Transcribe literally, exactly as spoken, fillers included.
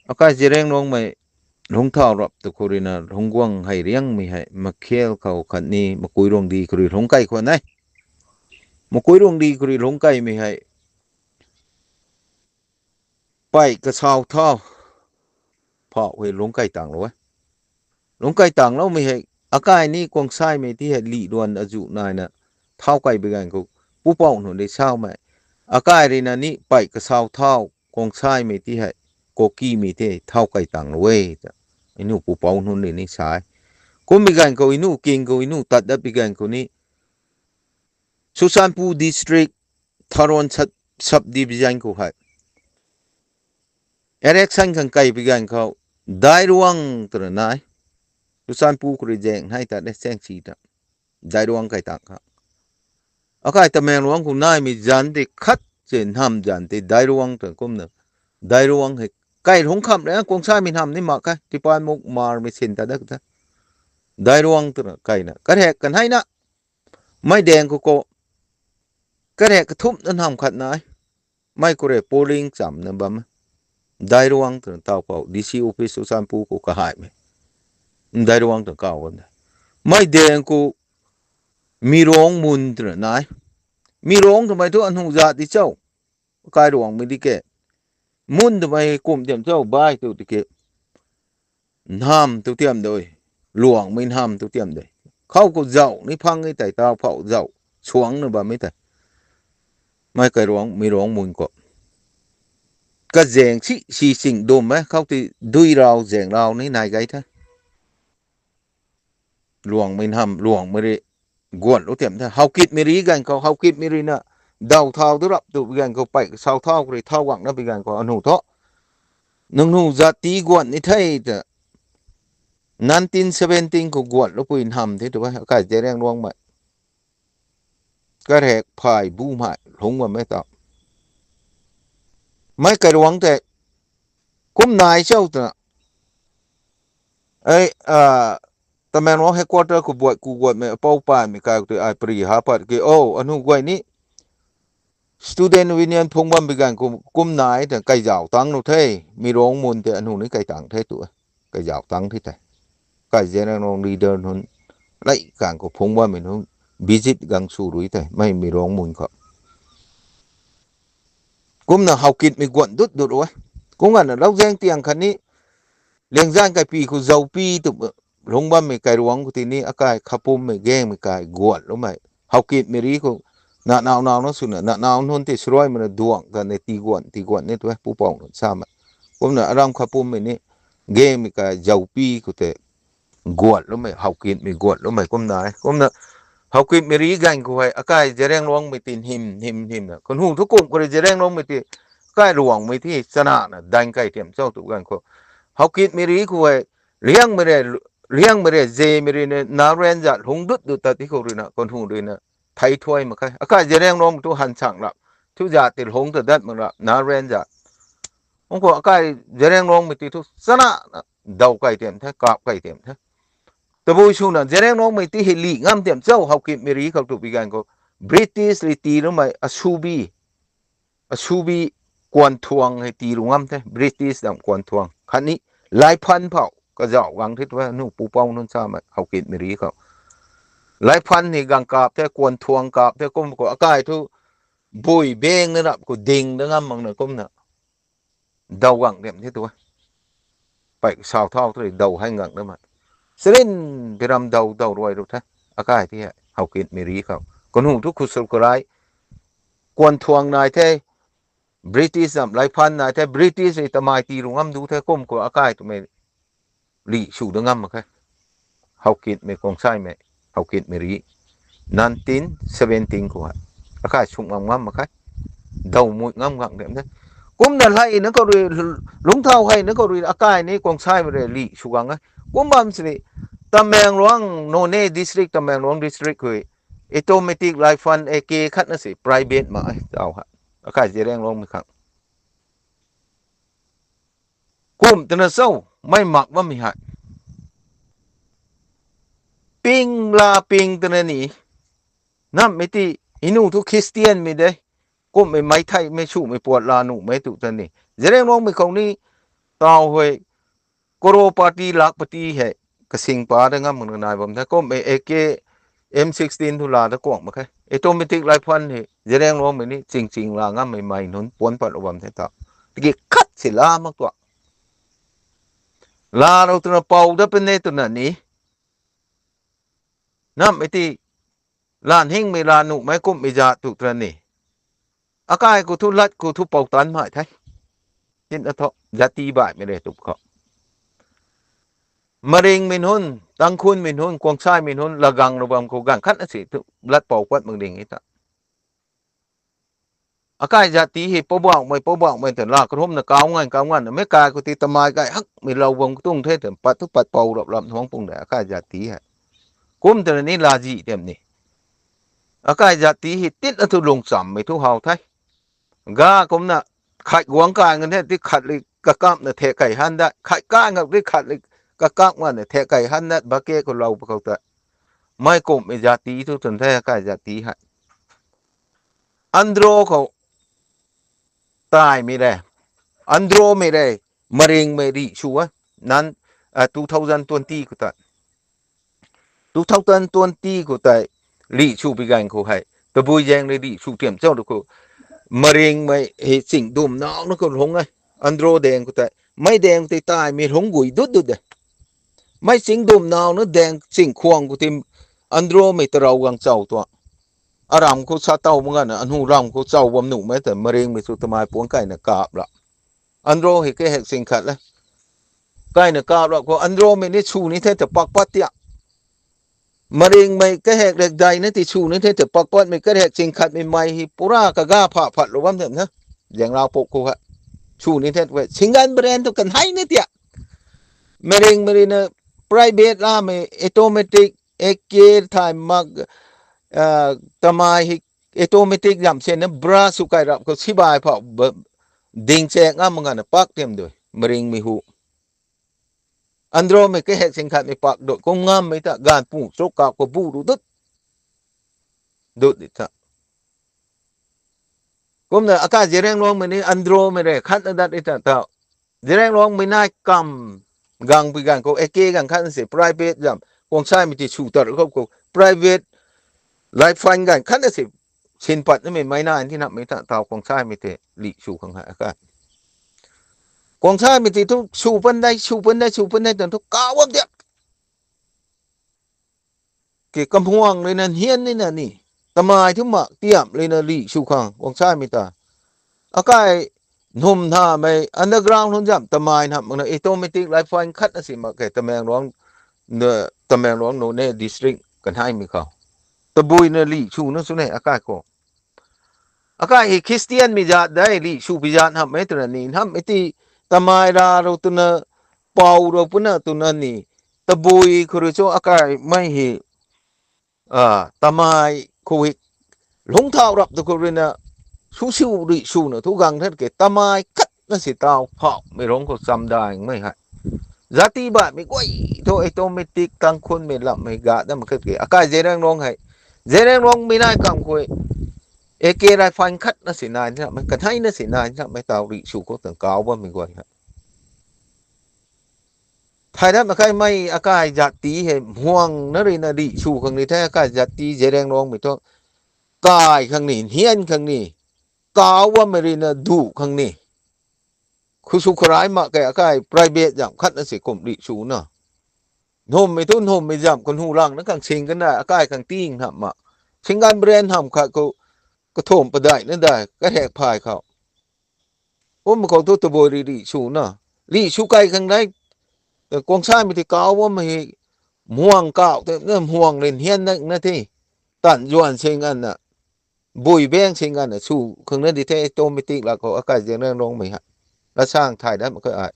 Akai Zeliangrongmei lungcthau rap tu khou ruina lungc guang hei riangmei hei Makhel khou khatni Makuiruangdi khou rui lungc kai khwan e. Makuiruangdi khou rui lungc kaimei hei pei kasau thau phau hei lungc kai tanglou e. Lungc kai tangloumei hei akai ni Kuangsaimei ti hei lih luan azuh naina thau kai bi ganv khou pupouc nunc rui saumei. Akai ruina ni pei kasau thau Kuangsaimei ti hei Kukimei ti thau kai tanglou e ta aniu pupouc nunc rui ni sa e. Kum bi ganv khou aniu king khou aniu tat dat bi ganv khou ni Churachandpur district, Tharon sub, subdivision khou hei election khang kai bi ganv khou Dairuang twna nai. Churachandpur khou rui zaeng hei ta de chaeng si ta Dairuang kai tang kha. Akai Tamenglong khou naimei zanc tei khat se nham zanc tei Dairuang twna kumna Dairuang hei kai lungc kham re Kuangsaimei nham ni mak khe tipaimuk marmei sin ta de ta Dairuang twna kaina karek kanheina mei daeng khou khou karek kathumh na nham khat nai. Mei khou rui polling chamna bam e. Dairuang twna taw khou D C office Churachandpur khou kahaimei Dairuang twna kaw bam de. Mei daeng khou Mirong mun twna nai. Mirong twmei thu anu zat di cho? Kairuangmei di ke. Mun twmei kum tiam cho bai tu tiki nham tu tiam de. Luangmei nham tu tiam de. Khou khou zauh ni phang e tei taw phou zauh suangcna bammei tei. Mei Kairuang Mirong mun khou kazaeng si si sing dum e khou ti dui rau zaeng rau ni nai gay the. Luangmei nham luangmei rui guanlou tiam the. Howkitmei rui ganv khou Howkitmei ruina daw thau du rap tu bi ganv khou pei kasau thau khou rui thau guangna bi ganv khou anu thu nangniw zat ti guan ni the ta nineteen seventeen khou guanloupui nham the tu e akai Zeliangrongmei. Karek phay bumei lungc bammei ta. Mei Kairuang tei kum nai cho twna e, Tamenglong headquarter khou buat ku guatmei apou paymei kai tei ai pari ha pat ki o anu guay ni Student Union phungc bam bi ganv khou kum nai ta kaizauh tang nu the. Mirong mun tei anu ni kai tang the tu e. Kaizauh tang the tei. Kai Zeliangrong leader nunc lei kang khou phungc bammei nunc visit gang sw rui tei mei Mirong mun khou. Kumna Howkitmei guan dut dut e. Kum ganna Lauzaeng tiang khatni Liangzan kaipi khou Zaupi tu lungc bammei Kairuang khou ti ni akai Khapummei Gaengmei kai guanloumei Howkitmei rui khou nanaw naw na swna nanaw nunc ti saruaimei na duang ta ni tiguan tiguan ni tu e pupouc nunc samei. Kumna aram Khapummei ni Gaengmei kai Zaupi khou tei guanloumei Howkitmei guanloumei kumna e. Kumna Howkitmei rui ganv khou hei akai Zeliangrongmei ti hym hym hymna kanu thu kum khou rui Zeliangrongmei ti Kairuangmei ti chanana daeng kai tiam cho tu ganv khou Howkitmei rui khou hei Liangmei rui, Liangmei rui, Zemei rui ni Nagaland zat lungc dut dut ta ti khou ruina kanu ruina thei thuay mak khe. Akai Zeliangrong tu han chang rap thu zat ti lungc ta dat mak rap Nagaland zat. Kum khou akai Zeliangrongmei ti thu chanana daw kai tiam the, kap kai tiam the. Tabui swna Zeliangrongmei ti hei lih ngam tiam cho Howkitmei rui khou tu bi ganv khou British rui tiiloumei Asubi, Asubi kuanthuang hei tiilou ngam the British dam kuanthuang khatni Laiphan phou kazauh gang the tu e anu pupouc nunc samei Howkitmei rui khou. Laiphan ni gang kap the kuanthuang kap the kum khou akai thu bui beng na rap khou ding da ngam makna kumna daw gang tiam the tu e. Pei sau thau tu rui daw hei gang da mei. Sarin piram daw daw ruai ru the. Akai ti hei Howkitmei rui khou kanu thu khusur karai kuanthuang nai the. British dam Laiphan nai the British rui tamei tiilou ngam du the kum khou akai twmei lih sw da ngam mak khe. Howkitmei Kuangsaimei, Howkitmei rui nineteen seventeen khou hei akai sw ngam ngam mak khe. Daw mui ngam gang tiam the. Kumna hei na khou rui lungcthau hei na khou rui akai ni Kuangsaimei rui lih sw gang e. Kum bam sini Tamenglong, Noney district, Tamenglong district hui automatic Laiphan A K khatna si private mak e tau hei. Akai Zeliangrongmei khang kum twna cho mei mak bammei hei ping la ping twna ni nammei ti aniu thu Christianmei de. Kummei mei theimei swmei puat la nuhmei tu ta ni Zeliangrongmei khou ni Tau hei, crorepati, lakhpati hei, kasing pa da ngam mak nai bam the. Kum e, A K, M sixteen thu la da kuang mak khe. Automatic rifle hei, Zeliangrongmei ni ching ching la ngammei mei nunc puan pat lou bam the ta. Tiki khat si la mak tua. La rou twna pou da pune twna ni. Nam e ti, lan hingmei la nuhmei kumhmei zat tu twna ni. Akai khou thu lat khou thu pou tan mai the. Tin a thu, zati baihmei re tu khou. Maringmei nunc, Tangkhulmei nunc, Kuangsaimei nunc, lagang lou bam khou ganv khat na si thu, lat pou pat mak ding e ta. Akai zati hei, poubauhmei, poubauhmei twna la, karumna kau ngan, kau ngan, meic kai khou ti tamai kai hakmei lou bam khou tung the twna, pat thu pat pou rap rap nuang pung de, akai zati hei. Kum twna ni la zi tem ni. Akai zati hei, tit na thu lungchammei thu how the. Ga kumna, khat guang kai ngan the, ti khat li kakapna thek kai han dat, khat kai ngak ti khat li kakap nganna thek kai han dat, bake khou lou pa khou ta. Mei kumhmei zati thu twn the, akai zati hei. Andro khou taimei re. Andromei re. Maringmei rih sw a. Nan, ah, two thousand twenty khou tei. Two thousand twenty khou tei rih sw pi ganv khou hei. Tabui zaeng rui rih sw tiam chau khou. Maringmei hei ching dum nau na khou lung e. Andro daeng khou tei. Mei daeng tei taimei lung gui dut dut de. Mei ching dum nau na daeng ching khwang khou ti Andromei tarou gang chau tuang. Aram khou sa tau mak nganna, anu ram khou chau bam nuhmei ta Maringmei sw tamai puang kaina kap ra. Andro hei kahek ching khat le. Kaina kap ra khou Andromei ni sw ni the ta pak pat tia. Maringmei kahek rek dai na ti sw ni the ta pak patmei kahek ching khatmei mei hei pura kaga pha phat lou bam the na. Zaenglau puk khou ha. Sw ni the we. Singan brand tu kan hei ni tia. Maringmei rui na private lamei automatic A K thay mak, ah, tamai hei automatic zam se na bra sw kai rap khou sibai phau ba, ding chek ngam mak nganna pak tiam dui, Maringmei hu. Andromei kahek ching khatmei pak dut, kum ngammei ta ganv pu chuk kap khou bu ru dut. Dut di ta. Kumna akai Zeliangrongmei ni Andromei re khat na dat di ta tau. Zeliangrongmei nai kam gang pui ganv khou A K ganv khat na si private zam. Kuangsaimei ti sw tat khou khou private life fund ganv khat na si sin pat namei mei nai ti namei ta tau Kuangsaimei ti rih sw khang hei akai. Kuangsaimei ti thu sw pan dai, sw pan dai, sw pan dai tan thu kau bam diak. Ki kamhuang rui na nhian ni na ni. Tamai thu mak tiam rui na rih sw khang, Kuangsaimei ta. Akai nhum nhamei underground hun zam tamai nham mak na automatic life fund khat na si mak ke Tamenglong, na, Tamenglong nu ne district kan hei mi khou. Tabui na rih sw na sw ne akai khou. Akai hei Christian mei zat dei, rih sw pi zat hamh e twna ni, hamh e ti tamai ra rou twna, pou rou puna twna ni, tabui khou rui cho akai mei hei, ah, tamai khou hei lungc thau rap tu khou rui na, su siu rih sw na thu gang that ke, tamai khat na si tau phauhmei rong khou chamdaimei hei. Zati baihmei guay thu automatic Tangkhulmei lammei ga dam khat ke. Akai Zeliangrong hei. Zeliangrongmei nai kam khou A K rifle khat na si nai, kanhei na si nai, mei tau rih sw khou tang kau bammei guay hei. Thai dat akai mei akai zati hei mhuang na rui na rih sw khang ni the akai zati Zeliangrongmei thu. Kai khang ni, nhian khang ni, kau bammei rui na du khang ni. Khusw kharai mak ke akai private zam khat na si kum rih sw na. Nhumhmei thu nhumhmei zam khou nu lang na khang sing kan dai, akai khang ting hamh ma. Singan brand hamh khat khou kathumh padeih na dai, kahek phay khou. Kum khou thu tabui rih rih sw na. Rih sw kai khang dai, Kuangsaimei ti kau bammei hei mhuang kau te, na mhuang rui nhian na, na the. Tan zuan sing ana. Bui beng sing ana sw khang na di the automatic lak khou akai Zeliangrongmei hei. Lasang thai dat mak khe ai.